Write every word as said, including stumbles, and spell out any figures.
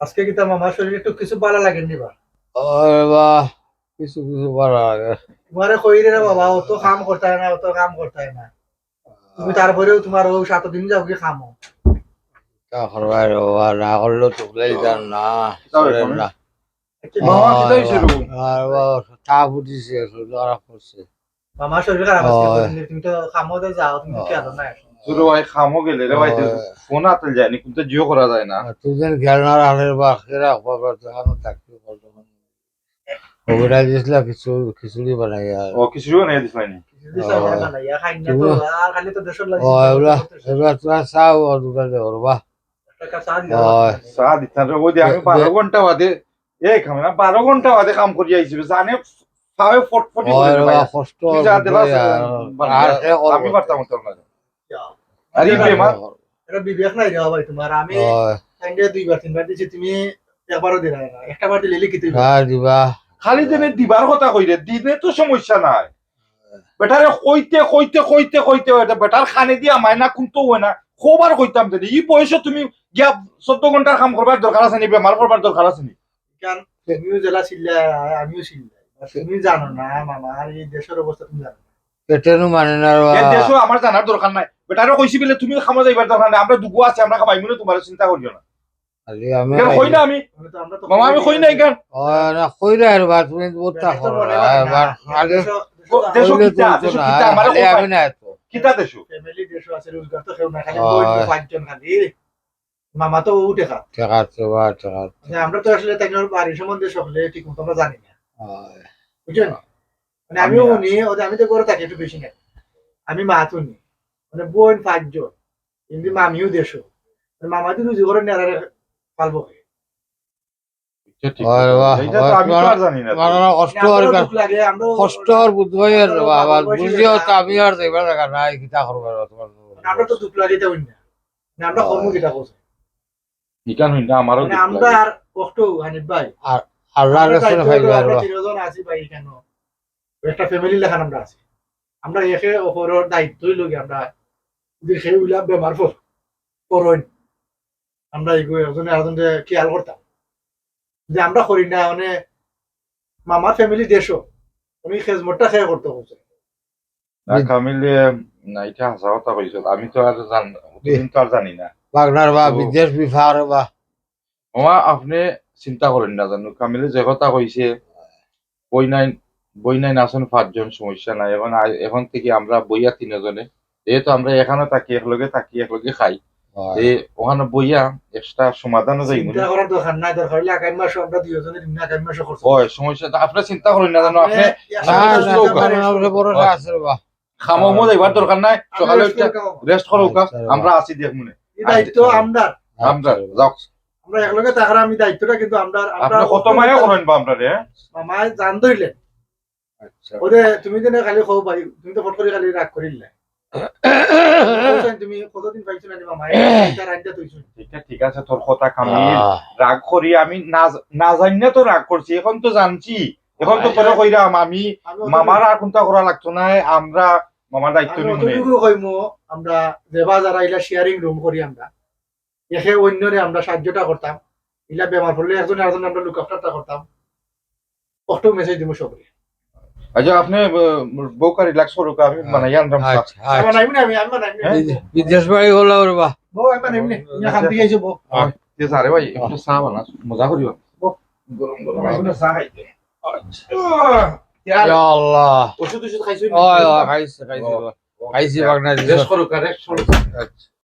আজকে কিতা মামার শরীর একটু কিছু ভালা লাগের নি বা? ওরে বা, কিছু কিছু ভালা লাগে। তুমারে কইরে রে বাবা, অত কাম করতায় না, অত কাম করতায় না। তুমি তারপরেও তুমার অউ সাত দিন যাওগি কামো। তা করবায় রে বাবা, না করলেও তো ভুলাই যান না, কিতা অইছে চলের আমি? না। একটু বাবা, কিতা অইছে রে? আর বাবা, তাপ উঠিছে, শরীর খারাপ করছে। মামার শরীর খারাপ আছে, অয়। তুমি তো কামো তো যাও, তুমি তো খেয়াল না এখন। ছোট ভাই কামো গেলে রে ভাই, অয়। ফোন আতে যায় নি, কুনতা জিও করা যায় না। আর তুই যেন খেয়াল না রাখলে বা, এরা বাবা, তো আমি থাকতে পারতাম না। ওগুলা দিছিলা কিছু, খিচুড়ি বানাইয়া। ও, খিচুড়ি বানাইয়া দিছিলা নি? যদি সব বানাইয়া খাই না তো, আর খালি তো দেশর লাগি ও, এগুলা, এগুলা তোরা চাও, আর দুটা দে, ওর বা। একটা চা দিও। অয়। চা দিতাম রে, ওই যে আমি দে- বারো দে- ঘন্টা বাদে, এই খামে না, বারো ঘন্টা বাদে কাম করি আইছি, জানে পায়ে ফটফটি করে অয়, রে ওর ভাই। বা, কষ্ট তুই আর যা ভাই, দিলাস, আর, বাদ আর দে। এ ওর আমি বা। পারতাম, পারতাম না। আর এই বেমার, এটা বিবেক নাই রে ভাই তুমার। আমি অয়। তাইলে দুইবার তিনবার দিছি, তুমি একবারও দিলা না। একটা বার দিলে লিখিত হইবে। হ্যাঁ, দিবা। খালি দিনে দিবার কথা কইরে, দিনে তো সমস্যা নাই। বেটারে কইতে, কইতে, কইতে, কইতে, কইতে, বেটার কানে দিয়া মায় না, কুনতো অয় না। কবার কইতাম যে, ই বয়সে তুমি গিয়া চৌদ্দ ঘন্টার কাম করবার দরকার আছে নি, বেমার করবার দরকার আছে নি? কারণ তুমিও জেলা চিল্লা, আমিও চিল্লাই। আর তুমি জানো না, মামা, আর এই দেশর অবস্থা তুমি জানো না। পেটেনও মানে না রে বা। এ দেশও আমার জানার দরকার নাই। বেটারে কইছি বলে তুমি কামো যাইবার দরকার নাই, আমরা দুগু আছি, আমরা খাবাইমু না, তুমারে চিন্তা করিও না। খালি আমি এখানে কই না আমি, মানে তো আমরা তো মামা, আমি কই না এখান। ও, না, কই না রে বা, তুমি বহুত তা বেটার তো করো। মনে হয় না। এবার খালি দেশও, দেশও ও, তো দেশও কইলে কিতা, চলতো দেশও না। কিতা, আমারে খালি কই আমি না। না তো। কিতা দেশও? ফ্যামিলি দেশও আছে, রোজগার তো কেউ না, খালি অয়। বইন তো পাঁচজন খালি। মামা তো উঠে খা। ঠিক আছে বা, ঠিক আছে। মানে আমরা তো আসলে তাই বাড়ির সম্বন্ধে সকলে ঠিক মতো আমরা জানি না, অয়। বুঝছেন? মানে আমিও আমি- উনি, ওদের আমি তো ঘরে থাকি একটু বেশি না, আমি মা তো উনি, মানে বইন পাঁচজন, কিন্তু মামিও দেশও, মানে মামা তো রুজি করে নেড়ারে পালবো কে? এটা ঠিক অয় কথা। বা, এটা তো আমি তো আর জানি না। মানে কষ্ট আমারও অর দুঃখ লাগে, আমরাও কষ্ট অর বুধ ভাই আর আমরাও বাবা, বাবার বয়সী বুঝিও হয়ে তো আমি আর যাইবার জাগা নাই, কিতা করবার অত বড়। মানে আমরা তো দুঃখ লাগে এটা হইন না, মানে আমরা অয়। কর্ম কিতা করছি, ইখান হইন না, আমারও মানে দুঃখ আমরা লাগে। আর কষ্ট হানিফ ভাই, আল্লাহর আমরা কাছে দায়িত্ব পাইবে হলো আর আমরা বা। তিনজন আছি ভাই এখানে, একটা ফ্যামিলি লেখান আমরা আছি, আমরা একে অপরের দায়িত্ব হইল কি, আমরা যদি সেই উলা বেমার পড়-, পড়ইন, আমরা এগু একজনে আরেকজনরে খেয়াল করতাম, যে আমরা করি না, মানে মামার ফ্যামিলি দেশও, উনি খেজমতটা খেয়ে করতে হচ্ছে। না, কামিলে, না, এটা হাছা কথা কইছো, আমি তো আর জান-, অতদিন তো আর জানি না। বাগনার বা, তো বিদেশ বিফার বা। মামা, আপনে চিন্তা করইন না জানো, কামিলে যে কথা কইছে, বইনাইন, বইনাইন আছইন পাঁচজন, সমস্যা নাই। এখন আ-, এখন থাকি আমরা বইয়া তিনজনে, যেহেতু আমরা এখানো থাকি, একলগে থাকি, একলগে খাই, অয়। তে ওখানো বইয়া একটা সমাধানও যাইমু চিন্তা না। করার দরকার নাই, দরকার হইলে আগামী মাসে আমরা দুইজনে দিন আগামী মাসে করছি। অয়, সমস্যা নাই। আপনে চিন্তা করইন না জানো, আপনে আপনি না, আপনার না, চিন্তা না, করেন। না, না, ভরসা আছে রে বা। খামো মো যাইবার দরকার নাই, আপনি সকালে rest উঠে করে খামো। রেস্ট করো কা, আচ্ছা, রে বা। আমরা আছি দেখ মনে। এই দায়িত্ব আমরার। আমরা, আচ্ছা, রে বা। যাও। আমরা একলগে থাকরা আমি দায়িত্বটা কিন্তু আমরার, আমরা আপনে কত মায়া করইন বা আমরারে, হ্যাঁ? মামায় জান ধরলেন। আচ্ছা। ওরে, তুমি যেন খালি কও ভাই, তুমি তো ফট করে খালি রাগ করিল না। তুমি কতদিন পাইছো না রে মামায়? এটা রাইন্দা তুই শুন। ঠিক আছে, ঠিক আছে, তোর কথা কামিল। আহ, রাগ করি আমি না, না জানি না তো রাগ করছি, এখন তো জানছি, এখন তো আহ, তোরে কইরাম আমি, আমি অতটুকু- মামার আর কুনতা করা লাগতো না, আমরা মামার দায়িত্ব আমি নিমু নে। অতটুকু কইমু, আমরা যেবা যারা ইলা শেয়ারিং রুম করি আমরা, একে অন্যরে আমরা সাহায্যটা করতাম, ইলা বেমার পড়লে একজনে আরেকজনে আমরা লুক আফটারটা করতাম, অটো মেসেজ দিমু সবরে। আচ্ছা, আপনে, আহ, বউকা রিল্যাক্স করো, আমি হ্যাঁ। বানাই আনরাম চা। আচ্ছা, আচ্ছা। বানাইমু না আমি, আমি বানাইমু না। বিদেশ বাড়ি হলা রে বা। বউ, আমি বানাইমু না। ইয়া খান দিয়ে আইছো বউ। আহ, তে যা রে ভাই, একটু চা বানা, মজা করিও। বউ। গরম গরম একটু চা খাইতে। আচ্ছা। ইয়া আল্লাহ। ওষুধ ওষুধ খাইছো নি? অয়, অয়, খাইছি, খাইছি। ও, ও, খাইছি ইয়া। বাগনা দিছো। রেস্ট করো, রেস্ট করো। আচ্ছা।